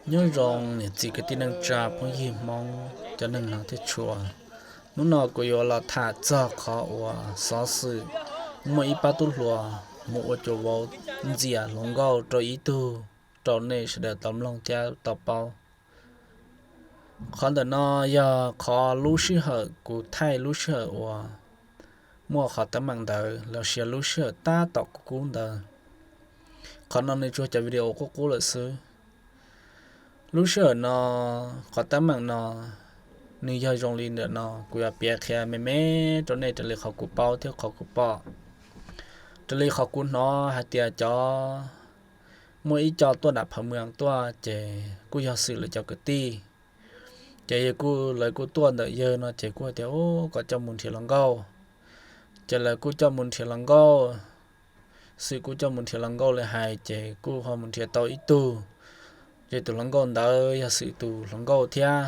Nyob zoo niam txiv kwv tij neej tsa phooj ywg Hmoob cov neeg hnav thiab tshua. Hnub no kuv yuav los tham txog qhov uas xov xwm muaj ib pab tub hluas mus ua cuav vauv ntxias hluas nkauj rau ib tug rau nej sawv daws tau mloog thiab tau paub. Qhov ntawm no yog qhov lub sij hawm kuv thaij lub sij hawm uas muaj qhov teeb meem ntawd los sis lub sij hawm tab tom kuv kub ntawd. Qhov no nws tsuas cov video qub qub lawm xwb. Lub sij hawm no, qhov teeb meem no nws yog zoo li ntawm no, kuv yuav piav qhia me me rau nej raws li qhov kuv paub thiab qhov kuv pom. Raws li qhov kuv hnov hais tias cov muaj ib co tuaj nram Phav Mws tuaj ces kuj yog Xwm lawv cov kwv tij. Ces yawg kuj, lawv kuj tuaj ntawm yawg no ces kuj tias, Ub, kom coj mus nrhiav hluas nkauj. Ces lawv kuj coj mus nrhiav hluas nkauj. Xwm kuj coj mus nrhiav hluas nkauj li hais ces kuj ho mus nrhiav tau ib tug. Ces tus hluas nkauj ntawd yog Xwm tus hluas nkauj thiab,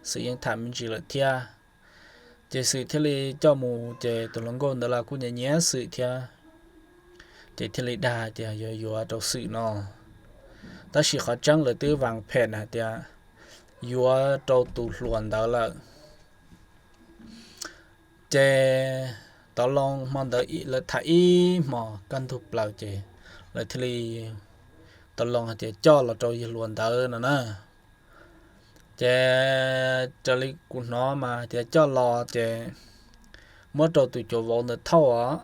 Xwm yeej tham me ntsis lawm thiab. Ces Xwm thiaj li coj mus ces tus hluas nkauj ntawd los kuj nyiam nyiam Xwm thiab. Ces thiaj li dag tias yuav yuav rau Xwm no. Tab sis qhov tseeb lawv twb vas phem hais tias yuav rau tus hluas ntawd lawm. Ces tau loo hmo ntawd lawv tham ib hmos kaj ntug plaws ces lawv thiaj li tau loo hais tias coj los rau yawg hluas ntawd no na. Ces raws li kuv hnov mas tias coj los ces muab rau tus cuav vauv ntawd thauj os.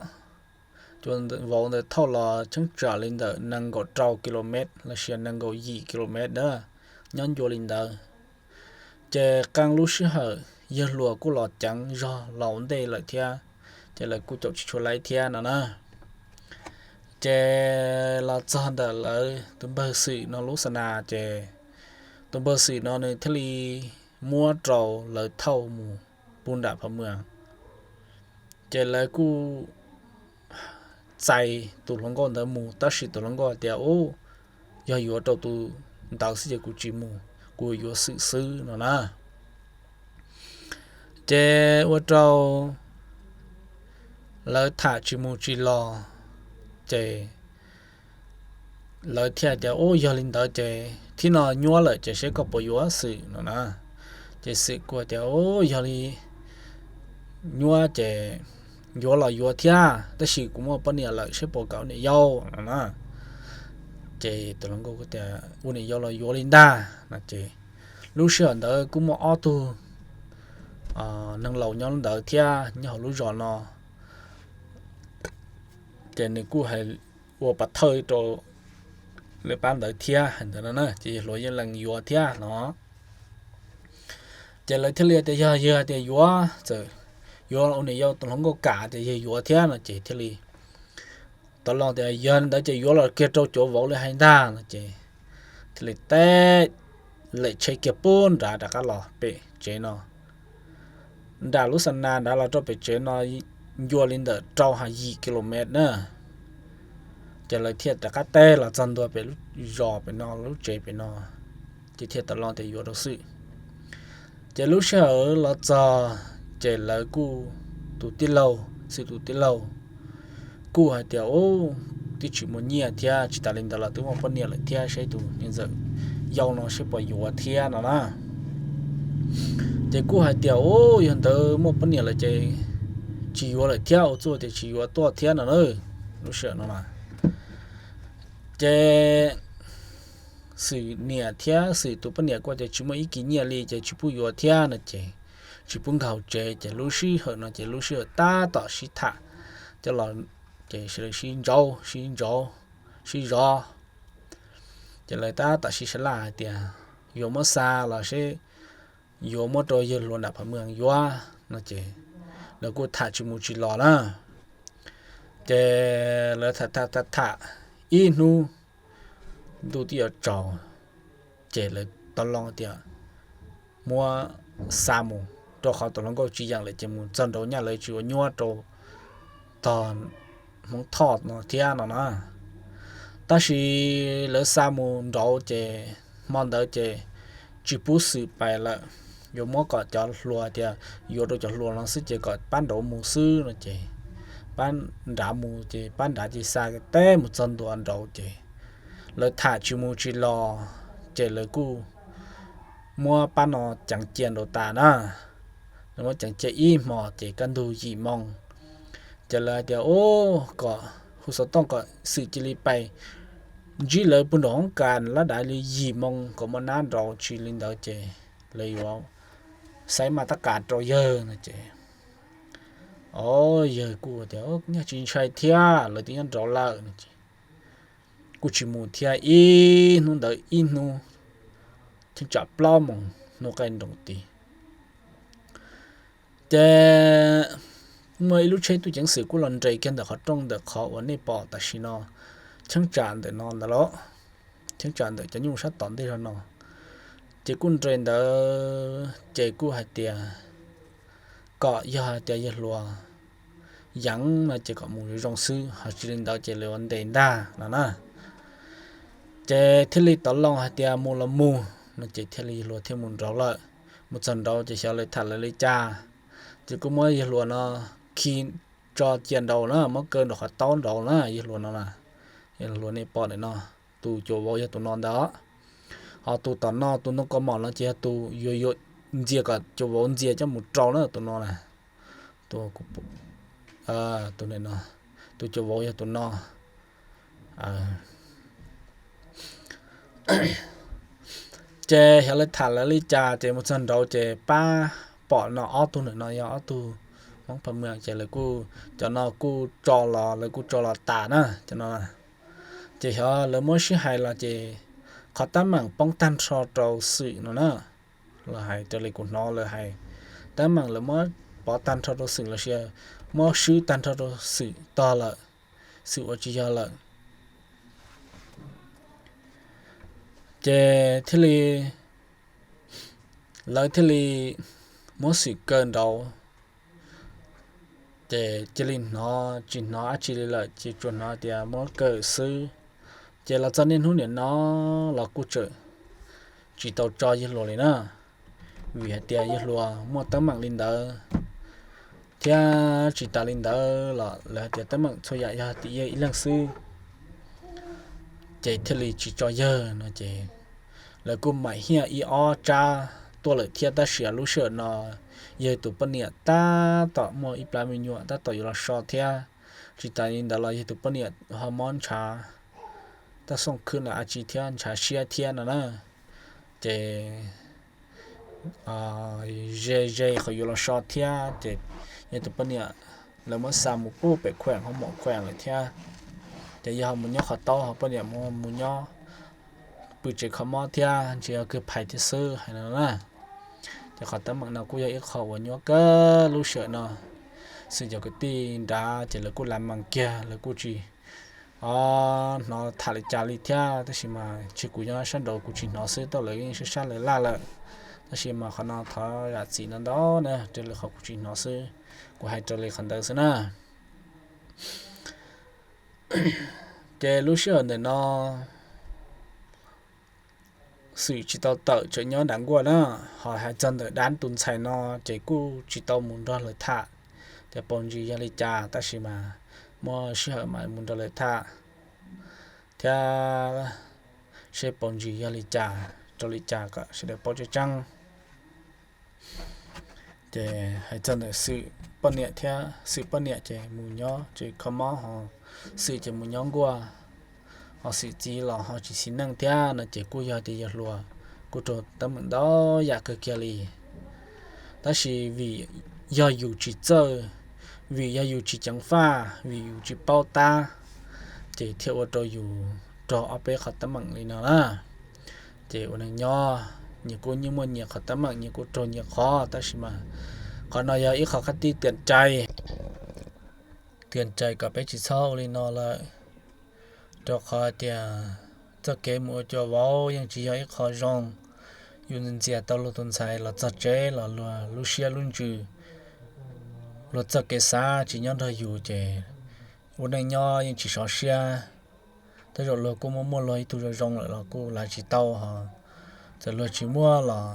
Cuav vauv ntawd thauj los cheeb tsam li ntawm nees nkaum rau kilomev los sis nees nkaum yim kilomev a, nyob ncua li ntawd. Ces qee lub sij hawm yawg hluas kuj los ceev zog los ua ntej lawm thiab, ces lawv kuj caum tsis tshua laib thiab no na. Ces los txog ntawm lawv tus npawg Xwm no lub xa nas ces tus npawg Xwm no nws thiaj li muab rau lawv thauj mus pub nram Phav Mws. Ces lawv kuj txais tus hluas nkauj ntawd mus, tab sis tus hluas nkauj tias, Ub, yog yuav rau tus ntawd xwb ces kuv tsis mus, kuv yuav Xwm xwb no na. Ces ua rau lawv tham tsis mus tsis los, ces lawv thiaj tias, Ub, yog li ntawd ces thib no nyuaj lawm ces seb koj puas yuav Xwm no na. Ces Xwm kuj tias, Ub, yog li nyuaj ces yuav los yuav thiab, tab sis kuv muaj poj niam lawm seb puas kam ua niam yau no na. Ces tus hluas nkauj tias, Ua niam yau los yuav li ntag no ces lub sij hawm ntawd kuj muaj ob tug neeg laus nyob ntawd thiab nyob hauv lub zos no. Ces nws kuj hais ua pov thawj rau lawv pab ntawd thiab hais ntawd no na, ces yawg hluas yeej lees yuav thiab no. Ces lawv thiaj li tias yog yawg tias yuav, txawm yuav ua niam yau tus hluas nkauj kam tias yawg yuav thiab no ces thiaj li tau loo tias yog ntawd ces yuav los kiag rau cuav vauv li hais ntag no ces thiaj li teb lem tsheb kiag pub nrad rov qab los pem tsev no. Nram lub xa nas nrad los rau pem tsev no ncua li ntawm rau ha yim kilomev na. Ces lawv thiaj rov qab teb los txog ntua pem lub zos pem no, lub tsev pem no, ces thiaj tau loo tias yuav rau Xwm. Ces lub sij hawm los txog, ces lawv kuj, tus tij laug, Xwm tus tij laug kuj hais tias, Ub, twb tsis muaj nyiaj thiab, tsis tas li ntawd los twb muaj poj niam lawm thiab, seb tus niam ntxawm yau no seb puas yuav thiab no na. Ces kuj hais tias, Ub, yog ntawd muaj poj niam lawm ces tsis yuav lawm thiab, ua txuj tias tsis yuav tuaj thiab no na. Lub sij hawm no na, ces Xwm niam thiab Xwm tus poj niam kuj tias tsis muaj ib kis nyiaj li ces tsis pub yuav thiab no ces tsis pub nkag hauv tsev. Ces lub sij hawm no ces lub sij hawm tab tom sib tham coj los, ces sawv daws sib ntsaub sib ntsaub sib zov. Ces lawv tab tom sib sab laj hais tias yuav muab xa los seb yuav muab rau yawg hluas nram Phav Mws yuav no ces lawv kuj tham tsis mus tsis los na. Ces lawv tham tham tham tham ib hnub ntuj twb yuav tsaus, ces lawv tau loo tias muab xa mus, rau qhov tus hluas nkauj tsis yeem lawm ces mus txog nraud nyaj lawv tsis ua nyuaj rau tog Hmoob Thoj no thiab no na. Tab sis lawv xa mus nraud ces hmo ntawd ces tsis pub Xwm pais lawm, yuav muab kom cov hluas tias yuav rau cov hluas no xwb ces kom pab nraud mus xwb no ces pab nrad mus, ces pab nrad ces xa teb mus txog ntua nraud ces lawv tham tsis mus tsis los, ces lawv kuj muab pab no ceev cia nraud tas na. Lawv muab ceev cia ib hmos ces kaj ntug yim moo, ces lawv hais tias, Ub, kom hu xov tooj kom Xwm cia li pais ntsib lawv puag nraum hoob kas lab dav li yim moo kom muaj nab nraud, tsis li ntawd ces lawv yuav saib maj tab kas rau yawg no ces, o, yawg kuj tias, Nyaj tsis ntshai thiab, lawv twb nyob nraud lawm no ces kuj tsis mus thiab. Ib hnub ntawd ib hnub, cheeb tsam plaub moos hnub qaij nroos tid, ces muaj ib lub tsheb tub ceev xwm kuj los nres kiag ntawm qhov rooj ntawm qhov uas nej pom tam sim no, cheeb tsam ntawm no ntawd los, cheeb tsam ntawm cov nyuj sab tom ntej zog no, ces kuj nres ntawd ces kuj hais tias kom yog hais tias yawg hluas yeev no ces kom mus zoo zoo xwb, ho tsis li ntawd ces lawv yuav ntes ntag no na. Ces thiaj li tov loo hais tias mus los mus no ces thiaj li yawg hluas thiaj mus nraud lawm. Mus txog nraud ces xyov lawv tham lawv li cas, ces kuj muab yawg hluas no khi tso cia nraud na, muab kaw nraum qhov taub nraud na, yawg hluas no na. Yawg hluas nej pom ntawm no, tus cuas vauv yog tus no ntag. Ho tus tom no tus ntoo kaus mom no ces yog tus yuav yuav ntxias kom cuas vauv ntxias coj mus rau na, tus no na. Tus, tus, tus cuas vauv yog tus no. Ces xyov lawv tham lawv li cas ces mus txog nraud ces pab pom no ob tug ntawm no yog ob tug Hmoob pha mw ces lawv kuj, cov no kuj tso los, lawv kuj tso los tas na, cov no. Ces xyov lawv muab sib hais los ces qhov teeb meem poob tag nrho rau Xwm no na. Los hais raws li kuv hnov lawv hais, teeb meem lawv muab pov tag nrho rau Xwm los sis muab swb tag nrho rau Xwm tog lawm, Xwm ua tsis yog lawm. Ces thiaj li, lawv thiaj li muab Xwm kaw nraud. Ces cia li hnov tsis hnov dab tsi li lawm ces tsuas hnov tias muab kaw xwb. Ces los txog niaj hnub nim no los kuj tseem tsis tau tso yawg hluas li na, vim hais tias yawg hluas muaj teeb meem li ntawd thiab tsis tas li ntawd los lawv hais tias teeb meem txhua yam yog tim yawg ib leeg xwb, ces thiaj li tsis tso yawg no ces lawv kuj mam hiaj ib ob tsab tuaj lawm thiab. Tab sis lub sij hawm no yawg tus poj niam tab tom muaj ib plab me nyuam tab tom yuav los so thiab, tsis tas li ntawd los yawg tus poj niam ho mob ntshav, tab xooj khwb los dab tsi thiab ntshav siab thiab no na. Ces ze ze qhov yuav los so thiab ces yawg tus poj niam lawv muab xa mus pub pem khueem hauv mom khueem lawm thiab. Ces yawg ho mus nyob qhov taub, ho poj niam mus nyob pw tsev kho mob thiab, ntshe yog kawg phais thiab xwb hais no na. Ces qhov teeb meem no kuj yog ib qho uas nyuaj kawg lub sij hawm no. Xwm cov kwv tij nrad ces lawv kuj la mees kiag, lawv kuj tsis hnov tham li cas li thiab, tab sis mas tsis, kuv nyob sab nraud kuv tsis hnov xwb, tau lawv yeej sab sab lawv laj lawm. Tab sis mas qhov no thov zam txim no ntau na, raws li qhov kuv tsis hnov xwb, kuv hais raws li qhov ntawd xwb na. Ces lub sij hawm ntawm no Xwm tsis tau tawm, tseem nyob nram nkuaj na. Ho hais txog ntawm dab tus ntxhais no ces kuj tsis tau mus nrog lawv tham tias paus ntsis yog li cas, tab sis mas muaj sij hawm mas mus nrog lawv tham thiab seb paus ntsis yog li cas rau li cas kom sawv daws paub tseeb tseeb. Ces hais txog ntawm Xwm poj niam thiab, Xwm poj niam ces mus nyob tsev kho mob, ho Xwm ces mus nyob nkuaj, ho Xwm txiv los ho tsis xis neej thiab no ces kuj yog tias yawg hluas kuj raug teeb meem ntau yam kawg kiag li. Tab sis vim yog yus tsis txawj, vim yog yus tsis ceev faj, vim yus tsis paub tab, ces thiaj ua rau yus raug ob peb qhov teeb meem li no na. Ces ua neeg nyob nyias kuj yeej muaj nyias qhov teeb meem, nyias kuj raug nyias qhov, tab sis mas qhov no yog ib qho qab tij tiam cai, tiam cai kom peb tsis txhob ua li no lawm. Rau qhov tias txoj kev mus ua cua vauv yeej tsis yog ib qho zoo. Yus ntxias tau luag tus ntxhais los txog tsev los luag lub siab lub ntsws, luag txoj kev xav tsis nyob nrog yus ces ua neej nyob yeej tsis sov siab. Tej zaum luag kuj muaj muaj luag ib tug zoo zoo lawm los kuj lav tsis tau ho. Txawm luag tsis muaj los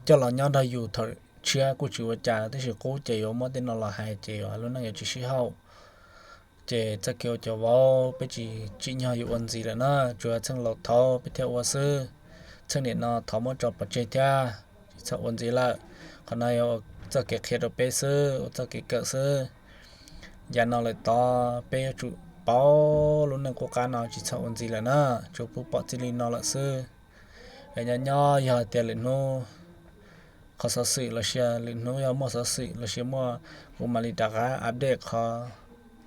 coj los nyob nrog yus thaum tshiab kuj tsis ua cas, tab sis qub ces yuav muab tej no los hais ces lub neej yuav tsis sib haum. Ces txoj kev ua cua vauv peb tsis tsim nyog yuav ua ntxiv lawm na, tsuas txheej laus thaud peb thiaj ua xwb. txheej niam no thov muab tso pov tseg thiab, tsis txhob ua ntxiv lawm. Qhov no yog ua txoj kev qhia rau peb xwb, ua txoj kev kawm xwb. Yav no lawm tod peb yuav tsum pauv lub neej qub qab no tsis txhob ua ntxiv lawm na, tsuas pub pom txij li no lawm xwb. Es nyob nyob yog tias lwm hnub qhov xov xwm los sis lwm hnub yog muaj xov xwm los sis muaj, kuv mam li rov qab update qhov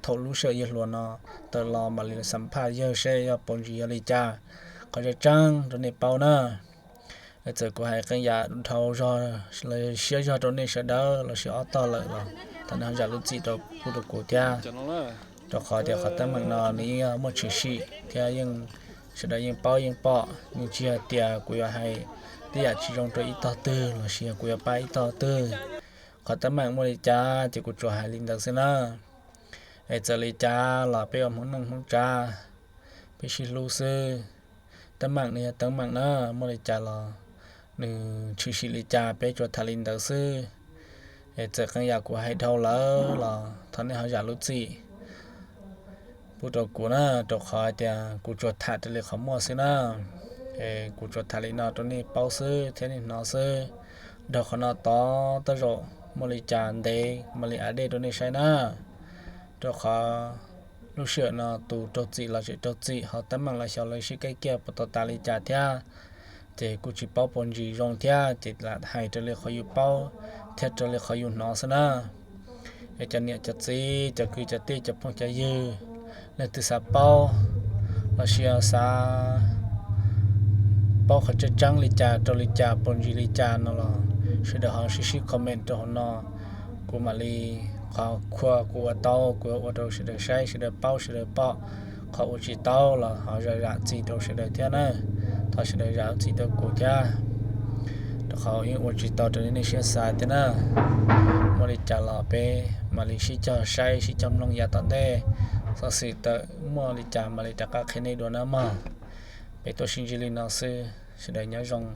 thaum lub sij hawm yawg hluas no tawm los mam li xam phaj yawg seb yog paus ntsis yog li cas, qhov tseeb tseeb rau nej paub na. Txawm kuv hais qee yam dhau zog los siab zog rau nej sawv daws los sis ob tog lawm los thov nej ho zam lub txim rau kuv thiab, rau qhov tias qhov teeb meem no nws yeej muaj tshwm sim thiab yeej sawv daws yeej paub yeej pom, nws tsis yog tias kuv yuav hais tej yam tsis zoo rau ib tog twg los sis yog kuv yuav pab ib tog twg. Qhov teeb meem muaj li cas ces kuv tsuas hais li ntawd xwb na. Es txawm li cas los peb ua Hmoob neej Hmoob tsav, peb sib hlub xwb. Teeb meem nws yog teeb meem na, muaj li cas los nws tshwm sim li cas peb tsuas tham li ntawd xwb. Es txawm qee yam kuv hais dhau lawm los thov nej ho zam lub txim pub rau kuv na, rau qhov tias kuv tsuas tham raws li qhov muaj xwb na. Es kuv tsuas tham li no rau nej paub xwb thiab nej hnov xwb. Dhau qhov no tod tej zaum muaj li cas ntev mam li update rau nej saib na. Rau qhov lub sij hawm no tus raug txim los tseem raug txim, ho teeb meem los xyov lawv sib kaij kiag puas tau tas li cas thiab. Ces kuj tsis paub paus ntsis zoo thiab, ces lam hais raws li qhov yus paub thiab raws li qhov yus hnov xwb na. Es cov niam cov txiv, cov kwv cov tij, cov phooj cov ywg, leej twg xav paub los sis xav paub qhov tseeb tseeb li cas rau li cas paus ntsis li cas no los sawv daws ho sib sib comment rau hauv no, kuv mam li, qhov kuv ua tau kuv ua rau sawv daws saib sawv daws paub sawv daws pom, qhov ua tsis tau los ho zam zam txim rau sawv daws thiab na. Thov sawv daws zam lub txim rau kuv thiab, rau qhov yeej ua tsis tau raws li nej siab xav thiab na. Muaj li cas los peb mam li sib cog saib sib cog mloog yav tom ntej, xov xwm tawm muaj li cas mam li rov qab qhia nej dua na mog. Peb tuaj sib ntsib li no xwb, sawv daws nyob zoo.